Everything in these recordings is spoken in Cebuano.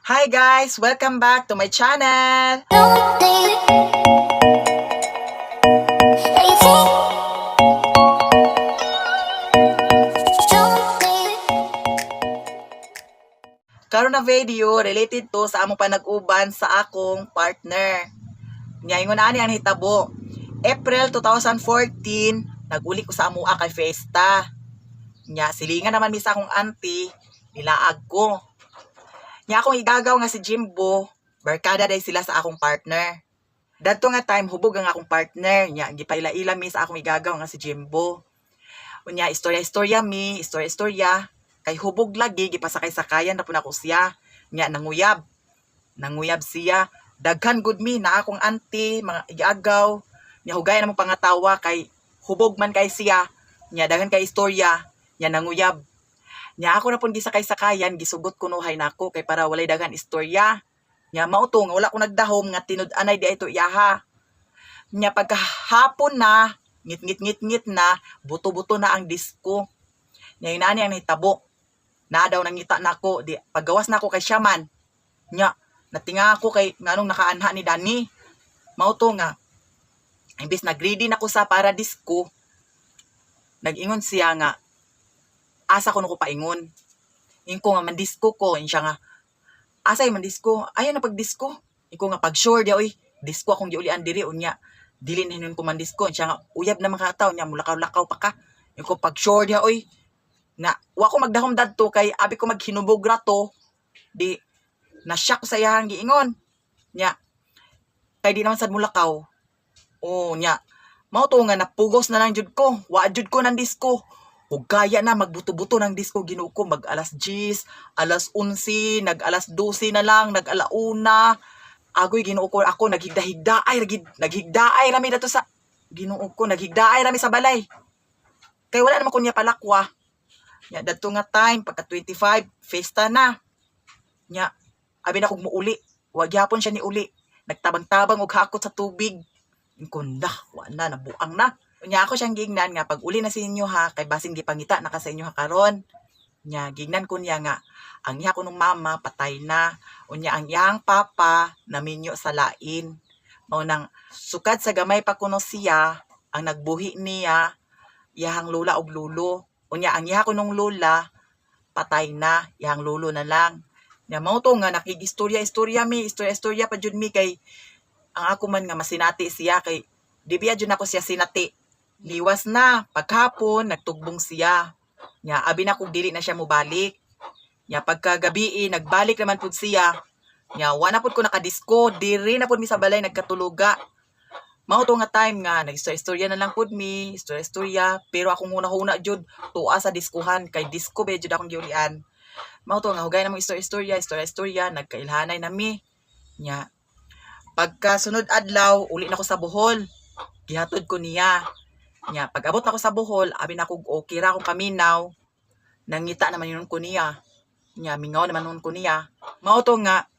Hi guys! Welcome back to my channel! Don't think that you think. Don't think. Karon na video related to sa among panag-uban sa akong partner. Nya ingon ani ang hitabo. April 2014, naguli ko sa amoa kay fiesta. Nya silingan naman mi sa akong auntie, nilaag ko. Nya akong igagaw nga si Jimbo, barkada day sila sa akong partner. Dadto nga time hubog ang akong partner, nya gipaila-ila mi sa akong igagaw nga si Jimbo. Unya istorya-istorya mi, istorya-istorya, kay hubog lagi gipasakay-sakayan na pud nako siya. Nya nanguyab. Nanguyab siya. Daghan gud mi na akong auntie, mga iagaw. Nya hugayan na mo pangatawa kay hubog man kay siya. Nya daghan kay istorya, nya nanguyab. Nya ako na pud gisakay-sakayan, gisugot kunuhay nako kay para walay daghan istorya. Nya mao to nga wala ko nagdahom nga tinud-anay di ito iyaha. Nya pagkahapon na, ngit-ngit-ngit-ngit na, buto-buto na ang disco. Nya yun ani ang nahitabo na daw nangita nako di paggawas nako kay siya man nya natinga ako kay nganong nakaanha ni Danny. Mao to nga imbes nagready nako sa para disco, nag-ingon siya nga asa ko ko paingon. Ingon ko nga man-disco ko. Ingon siya nga asa man disco, ayaw na pag disco. Ingon ko nga pag sure di oy disco akong giulian diri, unya dili na hinuon ko man disco. Ingon siya nga uyab na mga tawo nya mulakaw-lakaw pa ka. Ingon ko pag sure di oy na wa ko magdahom dadto kay abi ko maghinubog ra to. Di na shock ko sa iyahang giingon nya kay di naman sad mulakaw. Oh, nya mao to nga napugos na lang jud ko, wa jud ko ng disco. Hugaya na magbuto-buto ng disco, Ginoo ko, mag alas 10, alas 11, nag alas 12 na lang, nag alauna. Agoy, Ginoo ko, ako naghigda-higda ay ragid, naghigda ay rami dato sa, Ginoo ko, naghigda ay rami sa balay kay wala naman ko niya palakwa. Nya dadto nga time pagka 25 festa na. Nya abi na kog muuli. Wa gyapon siya ni uli. Nagtabang-tabang og hakot sa tubig. Kunda, wa na, nabuang na. Nya ako siyang gingnan nga pag uli na sa inyo ha kay basin gipangita na ka sa inyo ha karon. Nya gingnan ko niya nga ang iya ko nung mama patay na. Unya ang iyang papa naminyo sa lain. Mao nang sukad sa gamay pa kuno siya ang nagbuhi niya iyahang lola og lulo. Unya ang iya ko nung lola patay na, iyang lolo na lang. Nya mao to nga nakig-istorya-istorya mi, istorya-istorya pa jud mi kay ang ako man nga masinati siya kay di biya jud ako siya sinati. Liwas na, pagkahapon nagtugbong siya. Nya abi na kog dili na siya mobalik. Nya pagkagabi nagbalik naman pud siya. Nya wa na pud ko nakadisko, diri na pud mi sa balay nagkatuluga. Mao to nga time nga nag-istorya-istorya na lang pud mi, istorya-istorya, pero akong huna-huna jud tuwa sa diskuhan kay disco ba jud akong giulian. Mao to nga hugay namong istorya-istorya, istorya-istorya, nagkailhanay na mi. Nya pagkasunod adlaw uli na ko sa Bohol. Gihatod ko niya. Nya pag abot nako sa Bohol, abi na kog okay ra akong paminaw. Nangita naman yun ko niya. Nya mingaw naman nun ko niya. Mao to nga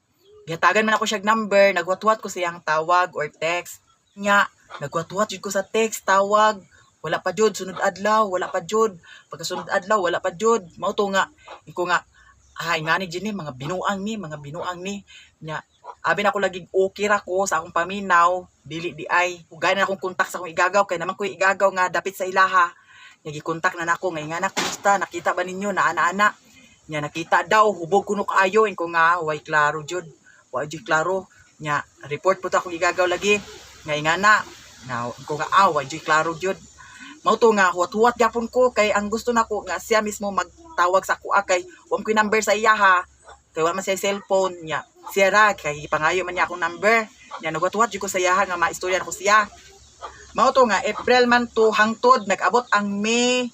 gihatagan man ako siyag number, nagwatwat ko siyang tawag or text. Nya nagwatwat jud ko sa text, tawag. Wala pa jud sunod adlaw, wala pa jud. Pagkasunod adlaw, wala pa jud. Mao to nga inko nga ay ngani jud ni mga binuang ni, mga binuang ni. Nya abi na ko lagi okay ra ko sa akong paminaw, dili di ay. Hugay na akong kontak sa akong igagaw kay naman ko igagaw nga dapit sa ilaha. Nya gikontak na nako nga ingana kumusta, nakita ba ninyo na ana-ana? Nya nakita daw, hubog kuno kaayo. Inko nga way klaro jud. Wa jud klaro. Nya report po to akong igagaw lagi nga ingana na ko nga ah, way jud klaro jud. Mao to nga huwat-huwat gyapon ko kay ang gusto nako nga siya mismo magtawag sa akoa kay wa ko number sa iya ha kay wa man siya cellphone. Nya siya ra kay gipangayo man niya akong number. Nya naghuwat-huwat jud ko sa iyaha nga maistorya ko siya. Mao to nga April man to hangtod nag-abot ang May,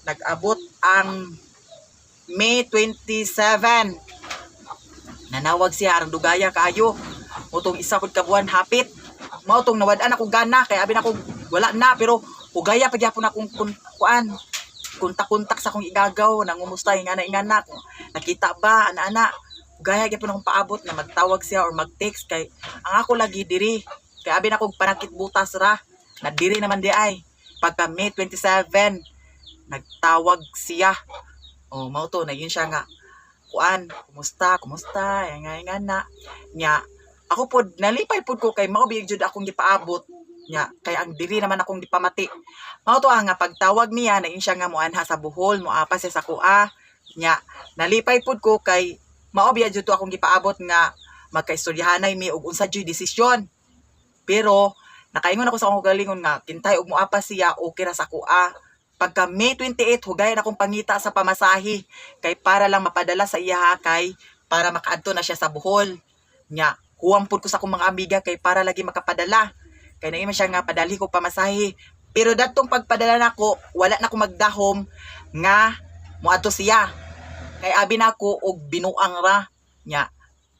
nag-abot ang May 27, nanawag siya arang dugaya kaayo. Mao tong isa pud ka buwan hapit. Mao tong nawad-an ako gana kay abi nako wala na, pero hugaya pa gyapon akong kuan kontak-kontak sa akong igagaw, nangumusta ingana ingana kung nakita ba ana-ana. Hugaya gyapon akong paabot na magtawag siya or mag-text kay ang ako lagi diri kay abi nako panakit butas ra na diri naman di ay. Pagka May 27 nagtawag siya. Oh, mao to nagyun siya nga kuan, "Kumusta, kumusta?" nga nga na. Nya ako pod nalipay pod ko kay mao biya jud akong gipaabot nya, kay ang diri naman akong gipamati. Mao to ang nga pagtawag niya na siya nga moanha sa Bohol, moapa siya sa akoa. Nya nalipay pod ko kay mao biya jud to akong gipaabot nga magkaistoryahanay mi og unsa jud desisyon. Pero nakaingon ako sa akong kaugalingon nga kintay og moapa siya, okay ra sa akoa. Pagka May 28, hugayan akong pangita sa pamasahi kay para lang mapadala sa iya kay para makaadto na siya sa Bohol. Nya huwang pud ko sa akong mga amiga kay para lagi makapadala. Kay naima siya nga padali ko pamasahi. Pero datong pagpadala nako, wala na ko magdahom nga moadto siya. Kay abi nako og binuang ra. Nya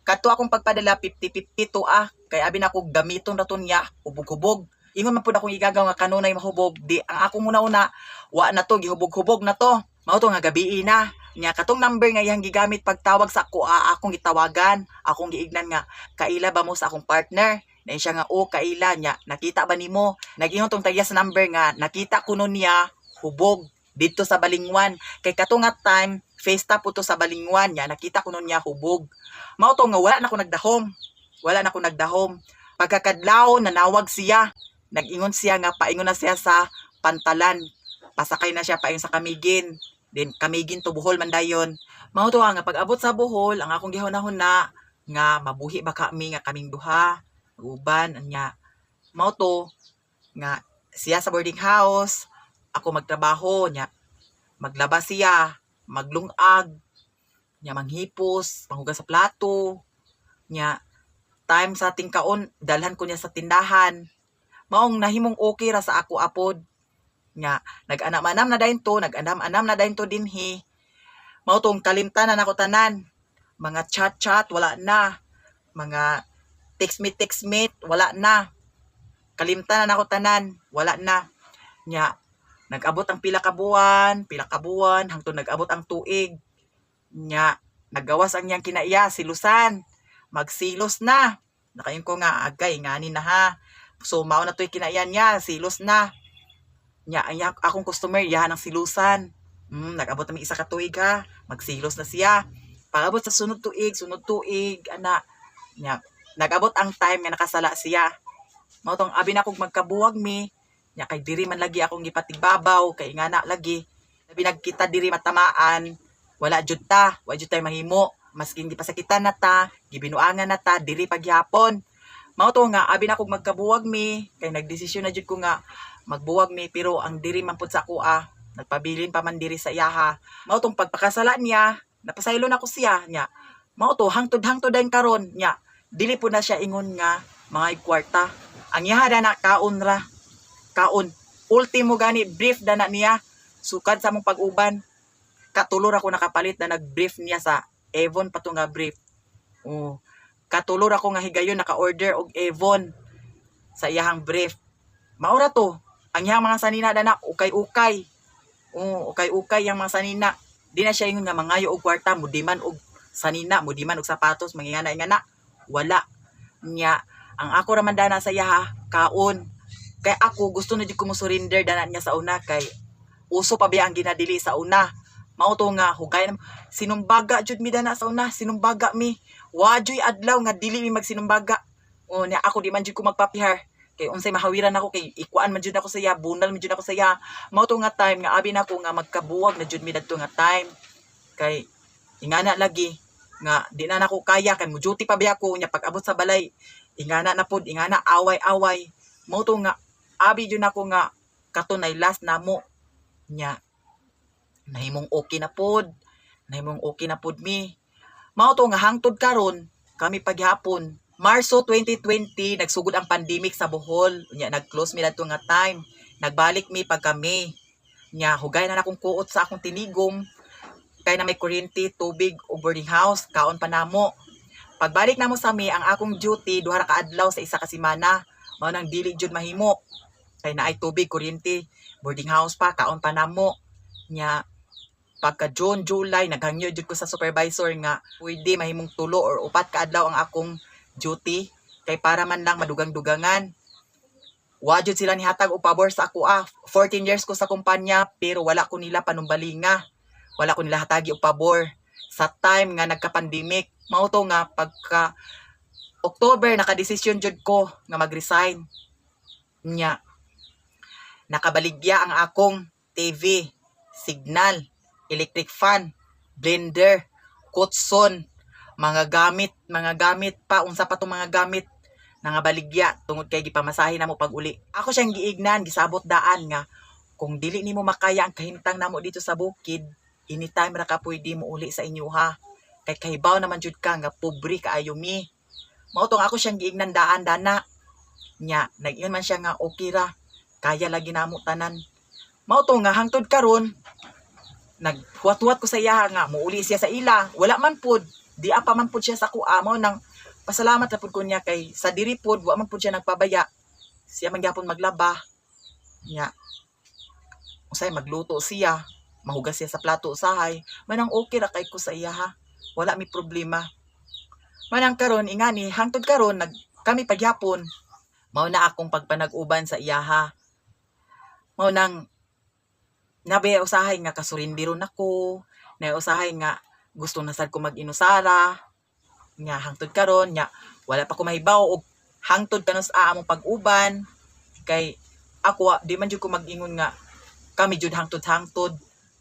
kadto akong pagpadala, 50-50 to ah, kay abi nako gamiton ra to niya, hubog-hubog. Ingon man pud akong igagaw nga kanunay mahubog di ang akong una-una, wa na to gihubog-hubog na to. Mao to nga gabii na. Nya katong number nga iyang gigamit pagtawag sa ako, ah, akong gitawagan, akong giignan nga, "Kaila ba mo sa akong partner?" Na siya nga, "O, kaila niya." "Nakita ba nimo?" Nag-ingon tong tagya sa number nga nakita kuno niya hubog didto sa Balingwan kay kato nga time fiesta po to sa Balingwan. Nya nakita kuno niya hubog. Mao to nga wala na ko nagdahom, wala na ko nagdahom. Pagkakadlaw, nanawag siya, nag-ingon siya nga paingon na siya sa Pantalan, pasakay na siya paingon sa Camiguin. Then Camiguin to Bohol man dayon. Mao to nga pag-abot sa Bohol, ang akong gihunahuna nga mabuhi ba kami nga kaming duha uban. Anya mao to nga siya sa boarding house, ako magtrabaho. Nya maglaba siya, maglungag nya, manghipos, manghugas sa plato. Nya time sa tingkaon, dalhan ko niya sa tindahan. Maong nahimong okay ra sa ako apod nga nag-anam-anam na dayon to, nag-anam-anam na dayon to dinhi. Mao tong kalimtan na nako tanan, mga chat-chat wala na, mga text me text me wala na, kalimtan na nako tanan, wala na. Nya nag-abot ang pila ka buwan, pila ka buwan, hangtod nag-abot ang tuig. Nya nagawas ang iyang kinaiya, silusan, magsilos na. Nakaingon ko nga, "Agay, ngani na ha." So mao na to'y kinaiya niya, silos na. Nya ang akong customer, yahan ang silusan. Nag-abot na may isa ka tuig ha, magsilos na siya. Pag-abot sa sunod tuig, sunod tuig, ana, nya nag-abot ang time nga nakasala siya. Mao tong abi na kog magkabuwag mi. Nya kay diri man lagi akong gipatigbabaw, kay ngana lagi. Labi nagkita diri matamaan, wala jud ta, wa jud tay mahimo. Maskin gipasakitan na ta, gibinuangan na ta, diri pagyapon. Mao to nga abi na kog magkabuwag mi, kay nagdesisyon na jud ko nga magbuwag mi, pero ang diri man pud sa ako ah, nagpabilin pa man diri sa iyaha. Mao tong pagpakasala niya, napasaylo na ko siya nya. Mao to hangtod-hangtod dayon karon nya. Dili po na siya ingon nga mga kwarta. Ang iyaha na kaon ra. Kaon. Ultimo gani brief da na niya sukad sa among pag-uban. Katulo ra ko nakapalit na nag-brief niya, sa Avon pa to nga brief. Oh. Katulo ra ko nga higayon naka-order og Avon sa iyahang brief. Mao ra to. Ang iyang mga sanina dana ukay-ukay. Oh, ukay-ukay yang mga sanina. Di na siya ingon nga mangayo og kwarta, mudiman og sanina, mudiman og sapatos, mangingana ingana. Wala. Nya, ang ako ra man dana sa iyaha, kaon. Kay ako gusto na jud ko mo surrender dana niya sa una kay uso pa biya ang ginadili sa una. Mao to nga hugay na sinumbaga jud mi dana sa una, sinumbaga mi. Wa juy adlaw nga dili mi magsinumbaga. O nya ako di man jud ko magpapihar. Kay unsay mahawiran ako kay ikuan man jud ako sa iya, bunal man jud ako sa iya. Mao to nga time nga abi nako nga magkabuwag na jud mi dadto nga time. Kay ingana lagi nga di na nako kaya kay mo duty pa biya ko. Nya pag-abot sa balay, ingana na pod, ingana, away-away. Mao to nga abi jud nako nga kato nay last namo. Nya nahimong okay na pod, nahimong okay na pod mi. Mao to nga hangtod karon kami paghapon. Marso 2020 nagsugod ang pandemic sa Bohol. Nya nag-close mi dadto nga time, nagbalik mi pagka May. Nya hugay na nakong kuot sa akong tinigom kay na may kuryente, tubig ug boarding house, kaon pa namo. Pagbalik namo sa May, ang akong duty duha ra ka adlaw sa isa ka semana. Mao nang dili jud mahimo kay naay tubig, kuryente, boarding house pa, kaon pa namo. Nya pagka June, July, naghangyo jud ko sa supervisor nga pwede mahimong tulo or upat ka adlaw ang akong duty kay para man lang madugang-dugangan. Wa jud sila nihatag og pabor sa ako ah. 14 years ko sa kumpanya pero wala ko nila panumbalinga. Wala ko nila hatagi og pabor. Sa time nga nagka-pandemic, mao to nga pagka October nakadesisyon jud ko nga mag-resign. Nya nakabaligya ang akong TV, signal, electric fan, blender, kutson, mga gamit pa, unsa pa tong mga gamit nangabaligya tungod kay gipamasahe namo pag-uli. Ako siyang giignan, gisabot daan nga kung dili nimo makaya ang kahimtang namo dito sa bukid, anytime ra ka pwede mo uli sa inyo ha. Kay kahibaw naman jud ka nga pobre kaayo mi. Mao tong ako siyang giignan daan dana. Nya, nag-ingon man siya nga okay ra. Kaya lagi namo tanan. Mao to nga hangtod karon naghuwat-huwat ko sa iya nga muuli siya sa ila. Wala man pud, di pa man pud siya sa kuha. Mao nang pasalamat ra pud ko niya kay sa diri pud wa man pud siya nagpabaya. Siya man gyapon maglaba. Nya usay magluto siya, mahugas siya sa plato usahay. Manang okay ra kay ko sa iya ha. Wala mi problema. Manang karon ingani hangtod karon nag kami pagyapon. Mao na akong pagpanag-uban sa iya ha. Mao nang nabe usahay nga kasurindiro nako, na usahay nga gusto na sad ko mag-inusara. Nya hangtod karon nya wala pa ko mahibaw og hangtod kanus among pag-uban kay ako di man jud ko mag-ingon nga kami jud hangtod-hangtod.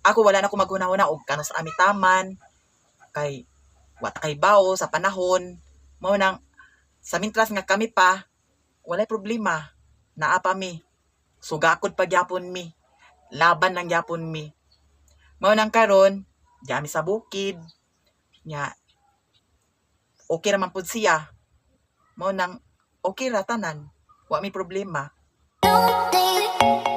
Ako wala na ko maghuna-huna og kanus ami taman kay wa ta kay bawo sa panahon. Mao nang sa mintras nga kami pa walay problema, naa pa mi, sugakod pa gyapon mi, laban lang gyapon mi. Mao nang karon di mi sa bukid nya okay ra man pud siya. Mao nang okay ra tanan, wa mi problema. Don't think